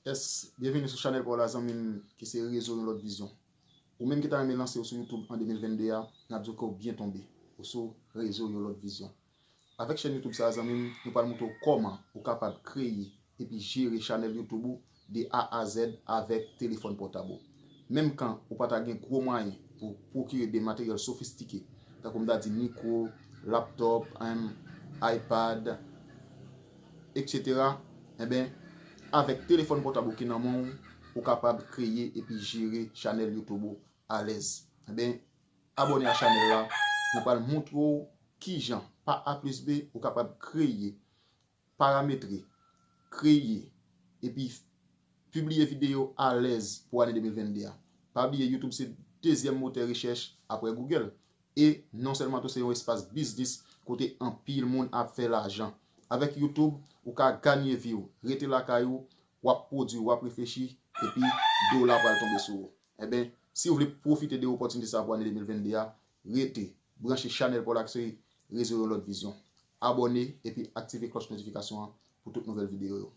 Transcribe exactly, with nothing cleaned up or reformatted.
Yes, byenvini sou chanèl pa w la, zanmi m, ki se Rezo Yon Lòt Vizyon. Ou menm ki ta renmen lanse w sou YouTube an de mil venn de a, n ap di w ke w byen tonbe. Ou sou Rezo Yon Lòt Vizyon. Avèk chèn YouTube sa a, zanmi m, nou pral montre w kòman ou kapab kreye epi jere chanèl YouTube ou de A a Z avèk telefòn pòtab ou. Menm kan ou pa ta gen gwo mwayen pou pwokire de materyèl sofistike, tankou m ta di mikwo, laptòp, em, iPad, etsetera, enben, avèk telefòn pòtab ou ki nan men w, ou kapab kreye epi jere chanèl YouTube ou alèz. Enben, abòne a chanèl la, nou pral montre w kijan, pa A plis B, ou kapab kreye, parametre, kreye, epi pibliye videyo alèz pou ane de mil venn de a. Pa bliye, YouTube se dezyèm motè rechèch apre Google. E non sèlman tou, se yon espas biznis kote anpil moun ap fè lajan. Avèk YouTube, ou ka ganye vi w, rete lakay ou, w ap pwodui, w ap reflechi, epi dola pral tonbe sou ou. Enben, si w vle pwofite de opòtinite sa pou ane de mil venn de a, rete branche chanèl pa w la ki se Rezo Yon Lòt Vizyon. Abòne epi aktive klòch notifikasyon an pou tout nouvèl videyo yo.